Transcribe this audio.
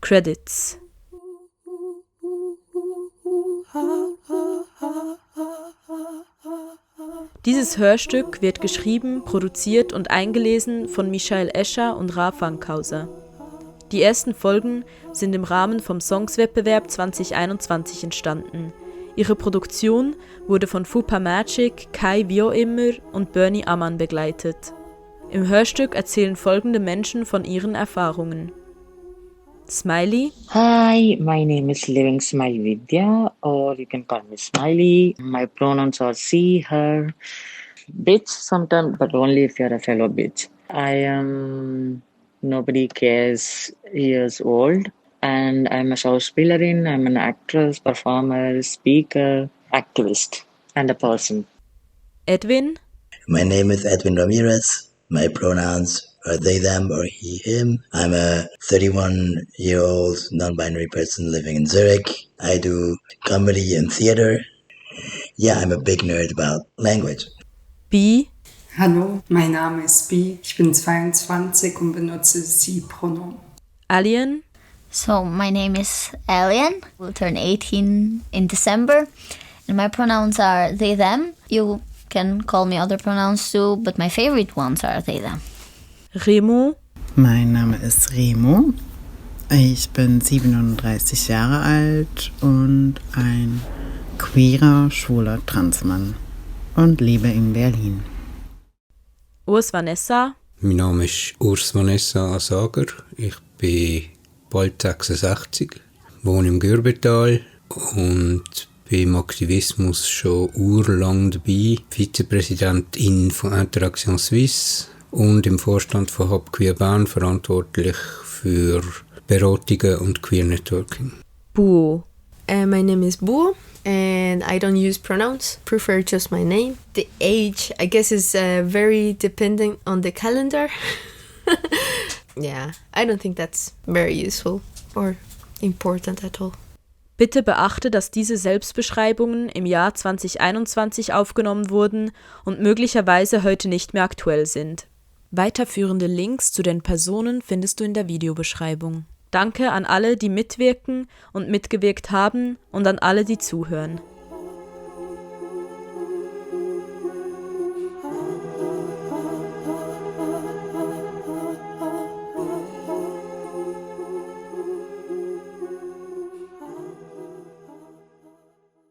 Credits. Dieses Hörstück wird geschrieben, produziert und eingelesen von Michael Escher und Ra Fankhauser. Die ersten Folgen sind im Rahmen vom Songswettbewerb 2021 entstanden. Ihre Produktion wurde von Fupa Magic, Kai Wie immer und Bernie Ammann begleitet. Im Hörstück erzählen folgende Menschen von ihren Erfahrungen. Smiley. Hi, my name is Living Smile Vidya, or you can call me Smiley. My pronouns are she, her, bitch sometimes, but only if you're a fellow bitch. I am nobody cares years old, and I'm a Schauspielerin. I'm an actress, performer, speaker, activist, and a person. Edwin. My name is Edwin Ramirez. My pronouns are they, them, or he, him. I'm a 31-year-old non-binary person living in Zurich. I do comedy and theater. Yeah, I'm a big nerd about language. B. Hallo, mein Name ist B. Ich bin 22 und benutze Sie-Pronomen. Alien. So, my name is Alien. We'll turn 18 in December. And my pronouns are they, them. You can call me other pronouns too, but my favorite ones are they, them. Remo. Mein Name ist Remo. Ich bin 37 Jahre alt und ein queerer, schwuler Transmann und lebe in Berlin. Urs Vanessa. Mein Name ist Urs Vanessa Asager. Ich bin bald 66, wohne im Gürbetal und bin im Aktivismus schon urlang dabei. Vizepräsidentin von Interaction Suisse und im Vorstand von Hub Queer Bern verantwortlich für Beratungen und Queer Networking. Buo. My name is Buo and I don't use pronouns, prefer just my name. The age, I guess, is very dependent on the calendar. Yeah, I don't think that's very useful or important at all. Bitte beachte, dass diese Selbstbeschreibungen im Jahr 2021 aufgenommen wurden und möglicherweise heute nicht mehr aktuell sind. Weiterführende Links zu den Personen findest du in der Videobeschreibung. Danke an alle, die mitwirken und mitgewirkt haben und an alle, die zuhören.